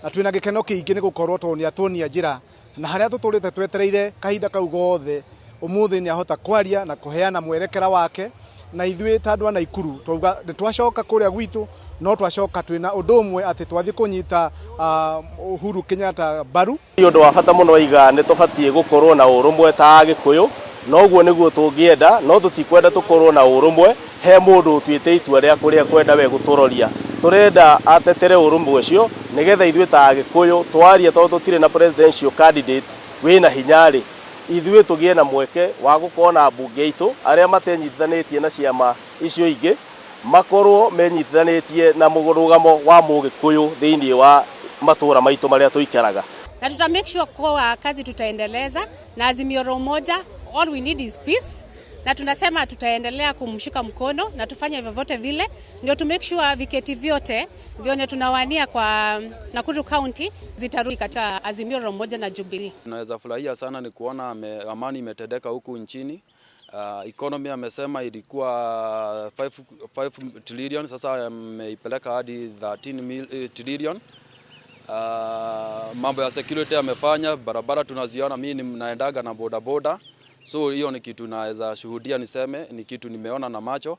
Na twĩna gĩkeno kĩingĩ nĩ gũkorwo tondũ nĩ atuonia njĩra na harĩa tũtũrĩte twetereire kahinda kau gothe, ũmũthĩ nĩ ahota kwaria na kũheana mwerekera wake. Na ithuĩ ta andũ a Naikuru twauga nĩ twacoka kũrĩa gwitũ, no twacoka twĩna ũndũ ũmwe atĩ twathiĩ kũnyita Uhuru Kenyatta mbaru. Nĩ ũndũ wa bata mũno aiga nĩ tũbatiĩ gũkorwo na ũrũmwe ta Agĩkũyũ, na ũguo nĩguo tũngĩenda, no tũtikwenda tũkorwo na ũrũmwe he mũndũ ũtuĩte itua rĩa kũrĩa kwenda we gũtũroria. Tũrenda atetere ũrũmwe ũcio nĩgetha ithuĩ ta Agĩkũyũ twaria, tondũ tũtirĩ na presidential candidate wĩna hinya rĩ, ithuĩ tũgĩe na mweke wa gũkorwo na mbunge aitũ arĩa matenyitithanĩtie na ciama icio ingĩ, makorwo menyitithanĩtie na mũrũgamo wa Mũgĩkũyũ thĩinĩ wa matũra maitũ marĩa tũikaraga. Na tuta make sure kuwa kazi tutaendeleza na Azimio la Umoja. All we need is peace, na tunasema tutaendelea kumshika mkono na tufanye vyovyote vile ndio tu make sure viketi vyote vyenye tunawania kwa Nakuru County zitarudi katika Azimio la Umoja na Jubilee. Tunaweza furahia sana ni kuona amani imetendeka huku nchini. Economy amesema ilikuwa 5 trillion, sasa ameipeleka hadi 13 trillion. Mambo ya security amefanya, barabara tunaziona, mimi naendaga na boda boda, so hiyo ni kitu naweza shuhudia, niseme ni kitu nimeona na macho.